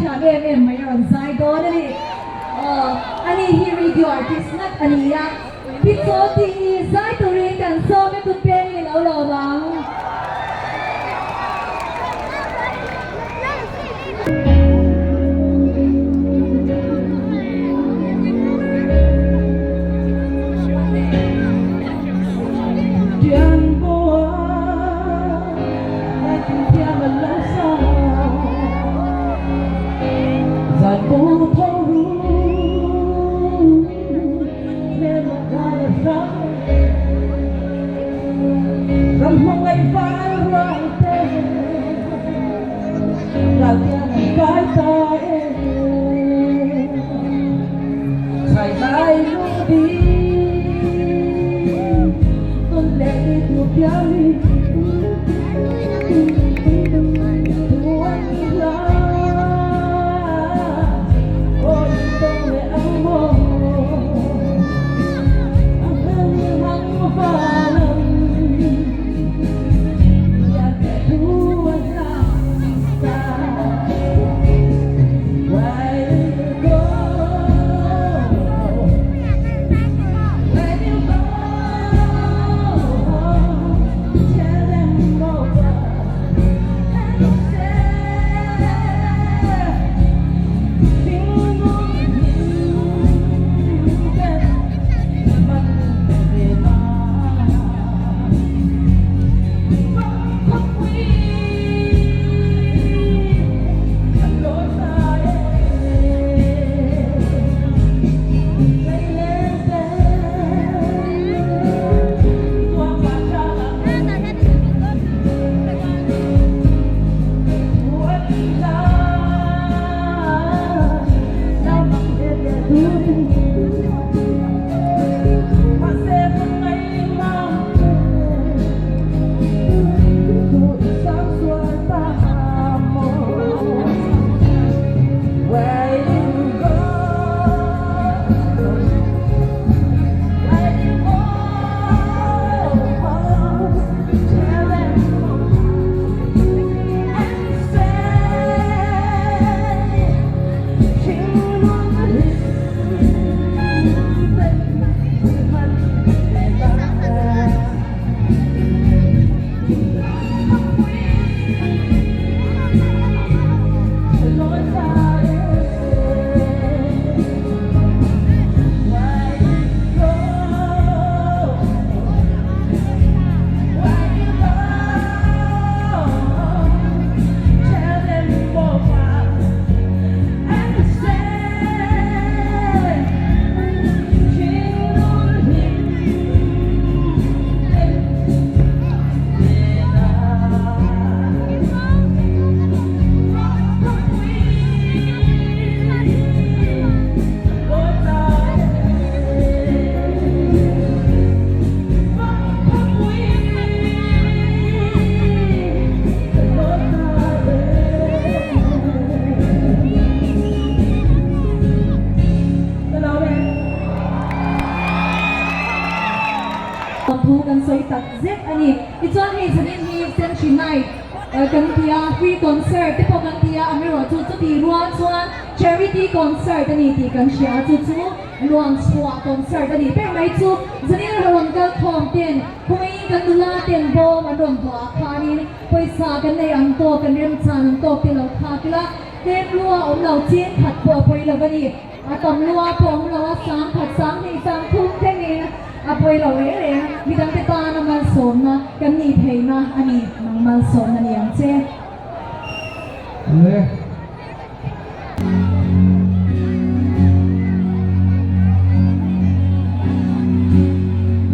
thiam em em mai a rawn zai dawn a ni. Aw, ani hi radio artist ngat a ni a, Pi Chaw tih hi zai turin kan sawm e kut peng i lo lawm ang. Thu kan sawi tak zet a ni. Tichuan hei zanin hi Century Night kan ti a, free concert te pawh kan ti a, amaherawhchu chuti rual chuan charity concert a ni tih kan hria a, chu chu luanchhuah concert a nih ber mai chu zanin rawn kal khawm ten khawngaiin kan nula ten bawm an rawn vuah ah khanin pawisa kan nei ang tawk kan remchan ang tawk te lo khak ila tlem lua awm lo cheng khat pawh a pawi lo a ni. A tam lua pawh awm lo a, sang khat sang hnih sang thum thlengin a pawi lo reng reng. Midangte tana malsawmna kan nih theihna a ni, nang malsawmna ni ang che. Le.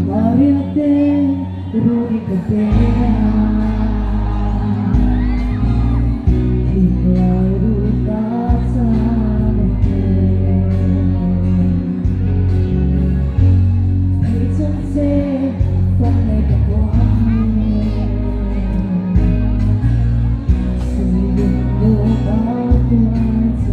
Maria te Rudy ka pe a. Thinlai ru ka chan e. Thei chung che fawng nei ka kuang e. Sui lung lu ka tuar chan na.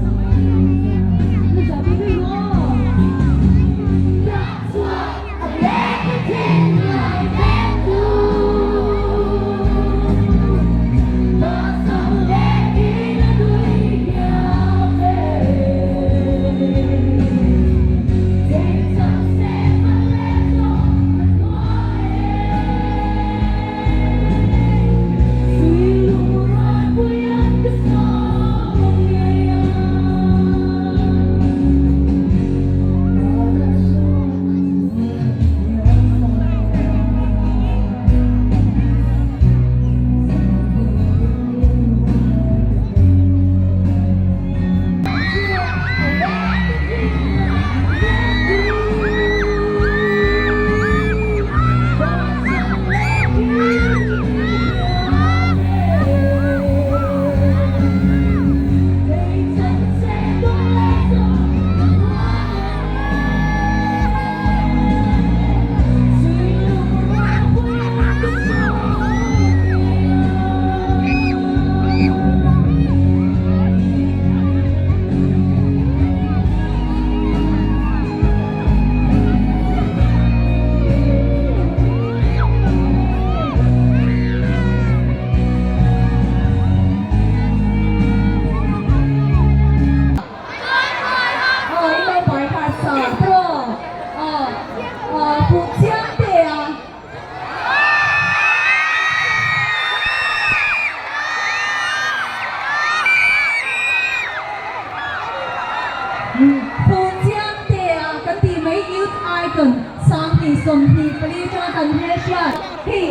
24 atanga kan hmelhriat hei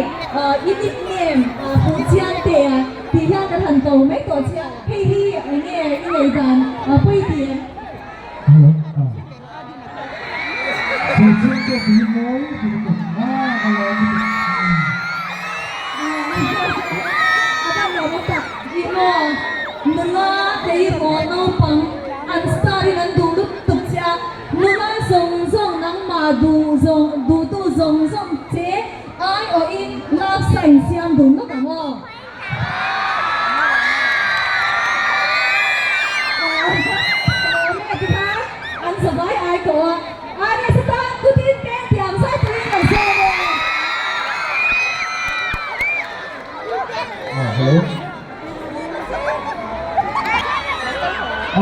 i nickname Fuhchiangtea tih hian kan han ko mai tawh che a, hei hi eng nge i nei dan pawi ti em? Hello Fuhchiangtea tih hi mawi ti lutuk a ka lawm lutuk. A van lawm awm tak i maw nula tleirawl naupang an star in an duh lutuk che a, Nula zawng zawng nangmah duh zawng duhtu zawng zawng che aiawhin love sign siam dun lawk ang aw. An zavai ai tawh a, RS atan kutin peng tiang zai turin lo sawm e. Ah hello.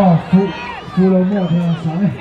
Ah fuh fuh lo maw thei ang sang e.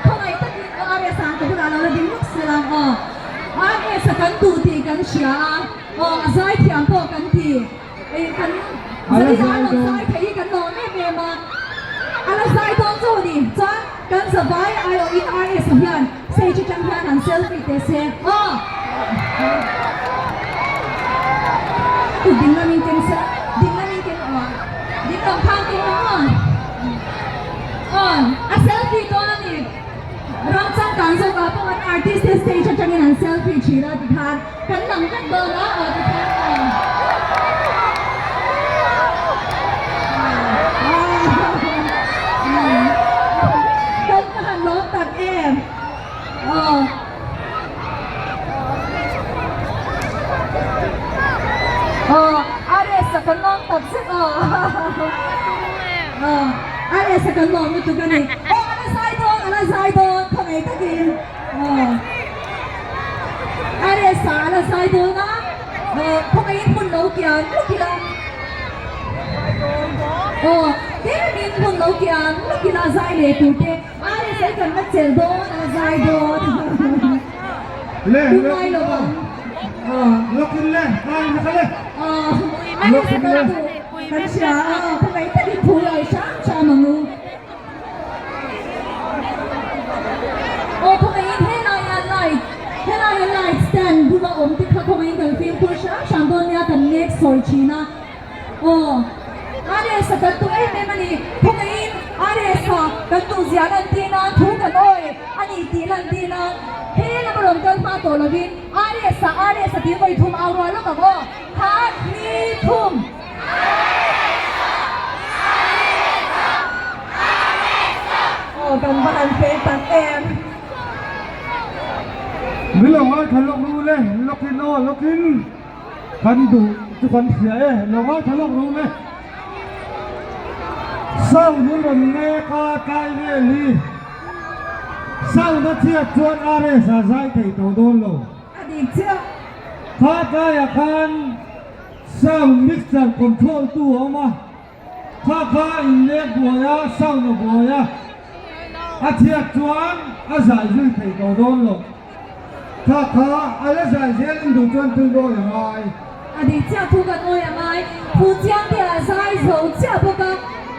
Khawngaih takin aw RS ah ka bulah lo la ding lawk sela aw. RS a kan duh tih kan hria a, aw a zaithiam pawh kan ti. Ih kan zalin a rawn zai theih hi kan lawm em em a, a la zai dawn chu a ni. Chuan kan zavai aiawhin RS ah hian stage atang hian han selfie teh se aw. Kut ding lamin keng sela, ding lamin keng aw a, ding lam khan keng ang aw. Aw a selfie dawn a ni. changkang zawkah pawh an artist te stage atangin an selfie thin a tikhan kan lang vek dawn a aw tikhan aw. Kan va han lawm tak em aw. Aw RS a kan lawm tak zet aw. Aw RS a kan lawm lutuk a ni. Aw a la zai dawn a la zai dawn khawngaih takin aw RS a a la zai dawn a aw khawngaihin hmun lo kian lawk ila aw tlemin hmun lo kian lawk ila zai leh tur te RS a i kan la chelh dawn a la zai dawn Le Lu ngai lo ang aw Lawkin le ngai na kha le aw RS a kan duh kan hria aw khawngaih takin thu i awih hram hram ang u. Aw khawngaihin helaia light helaia light stand bula awm te kha khawngaihin kan fimkhur hram hram dawn nia kan nek sawi thin a aw RS a kan duh em em a ni khawngaihin RS a kan duh zia lan tir nan thu kan awi a ni tih lan tir nan he lama rawn kal hma tawh lovin RS a RS a tih vawi thum au rual lawk ang aw khat ni thum. Aw kan va han fe tak em. Min lo ngaithla lawk ru le, lawkin aw lawkin kan duh chu kan hria e, lo ngaithla lawk ru le. Sound in rawn nek a tlai vel hi sound a chhiat chuan RS a zai thei tawh dawn lo. A dik chiah. Kha tlaiah khan. Sound mixer control tu a awm a, kha kha a inlek buai a, sound a buai a, a chhiat chuan a zai zui thei tawh dawn lo. Kha kha a la zai zel in duh chuan tui nawi a ngai. A dik chiah thu ka nawi a ngai, fuh chiang te a zai zo chiah bawk a,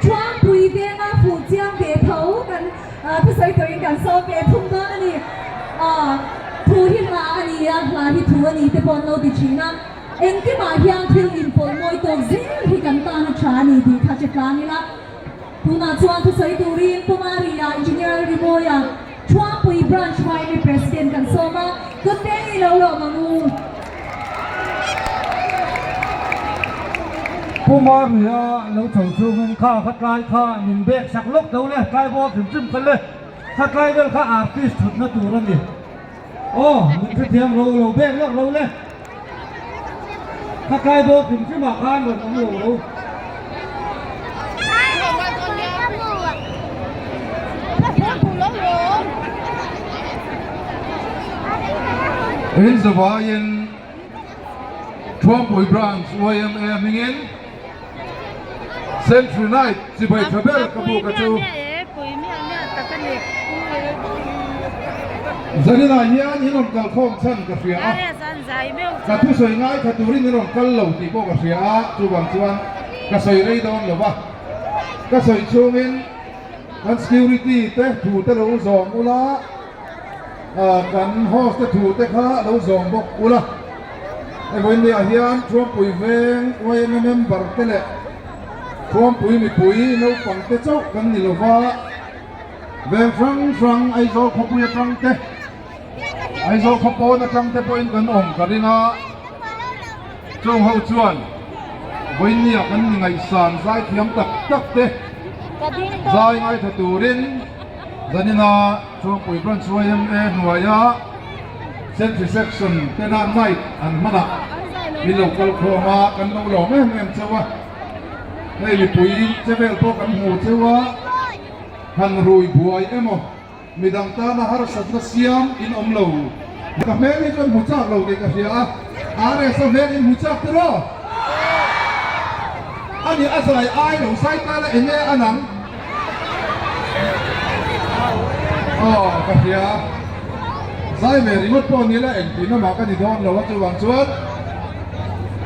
Thuampui venga fuh chiang ve tho kan thusawi turin kan sawm ve thung dawn a ni. Thu hi hla a ni a, hla hi thu a ni te pawh an lo ti thin a. Engkimah hian thil inpawlh mawi tawk zel hi kan tan a tha a ni tih kha che tlang ila. Tunah chuan thusawi turin Pumari-a Engineer Rimawia Thuampui Branch YMA President kan sawm a, Kawtte ni lo lawm ang u. Pumari-a lo chho chungin kha kha tlai kha min bek sak lawk tho le, tlai bawk hrim hrim kha le, kha tlai vel kha artist thutna tur a ni. Aw, min hrethiam ro lo bek lawk lo le. Kha tlai bawk hrim hrim ah khan rawn awm lo ro. In zavaiin Thuampui Branch yma hmingin Century Night chibai tha ber ka buk a chu. Zaninah hian in rawn kal khawm chhan ka hria a, ka thusawi ngaithla turin in rawn kal lo tih pawh ka hria a, chuvang chuan ka sawi rei dawn lo va, ka sawi chhungin kan security te thu te lo zawm ula, kan host te thu te kha lo zawm bawk ula. Hei vawiinniah hian Thuampui veng yma member te leh Thuampui mipui naupang te chauh kan ni lova, veng hrang hrang Aizawl khawpui atang te, Aizawl khawpawn atang te pawhin kan awm ka ring a, chung ho chuan vawiinniah kan ni ngaihsan zaithiam tak tak te zai ngaithla turin zanina Thuampui Branch yma hnuaia Sentry Section tena night an hmanah min lo kal khawm a, kan lo lawm em em chauh a. Hei mipui che vel pawh kan hmu cheu a, han rui buai emaw midang tana harsatna siam in awm lo. Ka hmel hi chuan hmu chak lo tih ka hria a, RS a hmel in hmu chak tiraw? Ani a zai ai lo sai ta la enge a nang? Aw ka hria, zai ve ringawt pawh ni la engtin amah ka ni dawn lo a chuvang chuan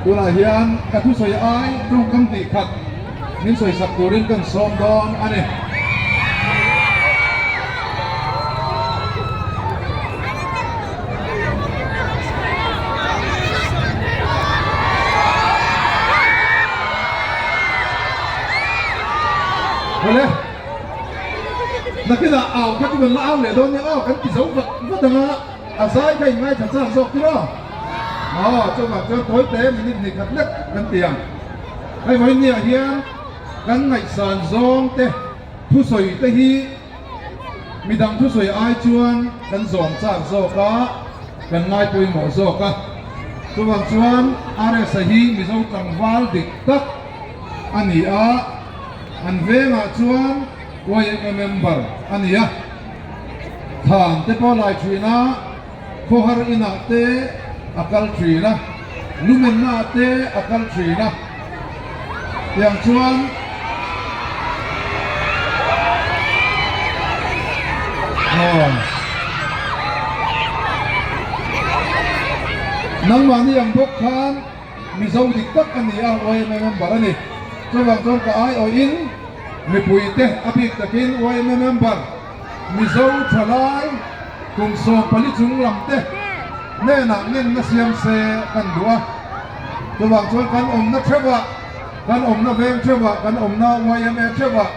tunah hian ka thusawi ai tawngkam tih khat min sawi sak turin kan sawm dawn a ni. Awle. Nakinah au kha chu kan la au leh dawn nia aw, kan ti zo vat vat ang a, a zai kha in ngaithla chak zawk tir aw. Aw, chuvang chuan tawi te minute hnih khat lek kan ti ang. Hei vawinia hian kan ngaihsan zawng te thusawi te hi midang thusawi ai chuan kan zawm chak zawk a, kan ngai pawimawh zawk a. Chuvang chuan RS-a hi Mizo tlangval dik tak a ni a, an vengah chuan YMA member a ni a, thlan te pawh a lai thin a, khawhar inah te a kal thin a, lumennaah te a kal thin a, tiang chuan aw nangmahni ang bawk khan Mizo dik tak a ni a, YMA member a ni. Chuvang chuan ka aiawhin mipuite a bik takin YMA member Mizo thalai kum 14 chung lam te hnenah ngenna siam se kan duh a. Chuvang chuan kan awmna theuhah, kan awmna veng theuhah, kan awmna YMA theuhah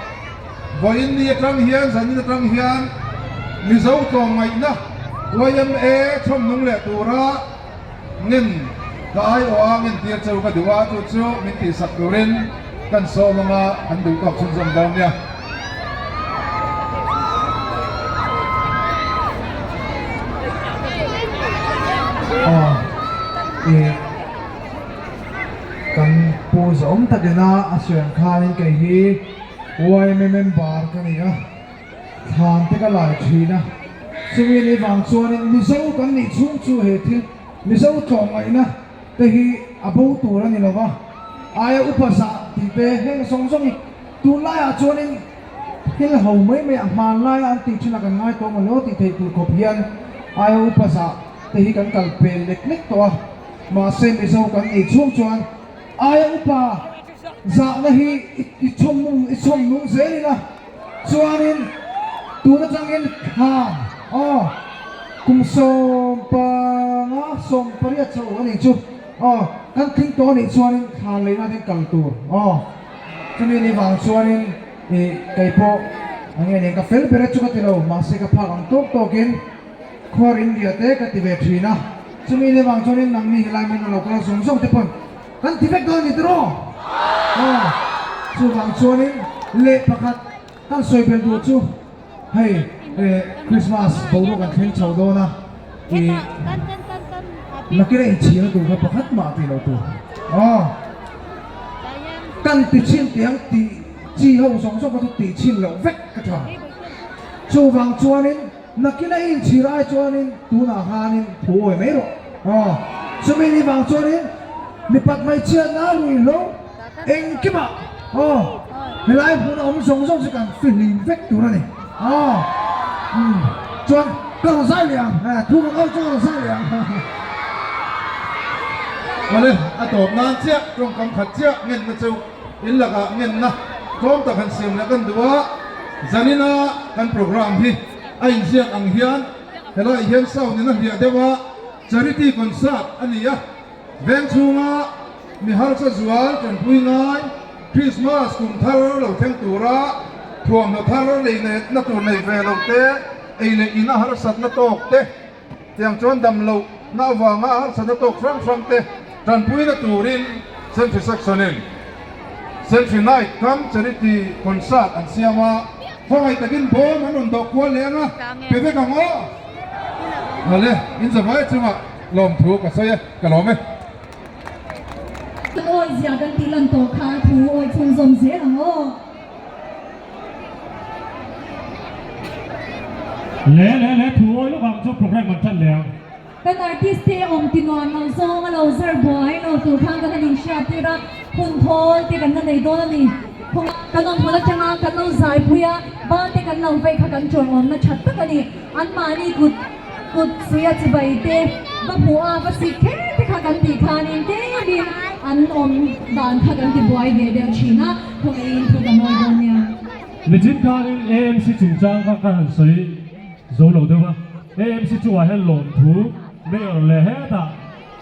vawiin ni atang hian, zanin atang hian Mizo tlawmngaihna YMA chhawmnung leh tura Ngen ka aiawh a ngen tir cheu ka duh a, chu chu min tihsak turin kan sawm anga kan duh tawk chhunzawm dawn nia. Aw i kan pu zawm takina a sawi ang khanin kei hi yma member ka ni a. Thlan te ka lai thin a, chumi ni vang chuanin Mizo kan nih chhung chu he thil Mizo tlawmngaihna te hi a bo tur a ni lo va, aia upa zah tih te heng zawng zawng hi tunlaiah chuanin thil ho mai mai a hmanlaia an tih thin a kan ngai tawh maw lo tih theih tur khawp hian aia upa zah te hi kan kal pel lek lek tawh a, mahse Mizo kan nih chhung chuan aia upa zahna hi i chhawm i chhawm nung zel ila. Chuanin tun atangin thlan aw kum 15 18 chho a nih chu aw kan tling tawh a nih chuanin thlan leina ten kal tur aw chumi ni vang chuanin ih kei pawh a nge nen ka fel ber e chu ka ti lo mahse ka phak ang tawk tawkin khuar India te ka ti ve thin a chumi ni vang chuanin nangni helai hmun a lo kal zawng zawng te pawn Kan ti vek dawn ni tiraw? Aw, chuvang chuanin leh pakhat kan sawi belh duh chu hei Christmas boruak kan thleng chho dawn a, ih nakina inchhir a duh kha pakhat mah tih loh tur. Aw, kan ti chhin tih ang tih chi ho zawng zawng kha chu tih chhin loh vek ka tha. Chuvang chuanin. Nakina i inchhir ai chuanin tunah khanin thu awi mai rawh. Aw, chumi ni vang chuanin mipat hmeichhiatna ruihhlo engkimah aw helai hmuna awm zawng zawng chu kan fihlim vek tur a ni. Aw, umm, chuan ka rawn zai leh ang, thu ka kal chuan ka rawn zai leh ang. Awle, a tawp nan chiah tawngkam khat chiah ngenna chu in lakah ngenna tlawm tak han siam leh kan duh a, zanina kan program hi a inziak ang hian helaiah hian sound in a hliah deuh a, charity concert a ni a, veng chhunga mi harsa zual tanpui ngai Christmas kum thar lo thleng tura thuamhnaw thar lei na tur nei ve lo te, ei leh in a harsatna tawk te. Tiang chuan dam loh na avanga harsatna tawk hrang hrang te tanpuina turin Sentry Section in Sentry Night kam Charity Concert an siam a, khawngaih takin bawm an rawn dawh kual leh anga pe vek ang aw. Awle, in zavai chungah lawmthu ka sawi e, ka lawm e. Kan awizia kan tih lan tawh kha thu awi chhunzawm zel ang aw. Le le le thu awi lawk ang chu program an tan leh ang. Kan artist te awm ti nuam lo zawng a lo zar buai lo tur khan kan han inhriat tir a, hun thawl te kan la nei dawn a ni. Khawnga kan awm hmun atanga kan lo zai pui a, ban te kan lo vei kha kan chawn awmna that tak a ni. Anmahni kut kut suia chibai te va hmuh a va sik kher te kha kan tih khanin tlemin an awm dan kha kan ti buai ve deuh thin a, khawngaihin thu ka mawi dawn nia. Nichin khanin AMC chungchang kha ka han sawi zo lo deuh a, AMC chungah hian lawmthu Mayor leh hetah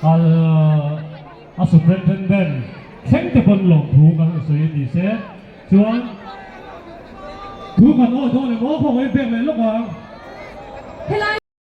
a Superintendent thleng te pawn lawmthu kan han sawi a ni se chuan. Thu kan awi dawn em aw, khawngaih pek leh lawk ang. Helai.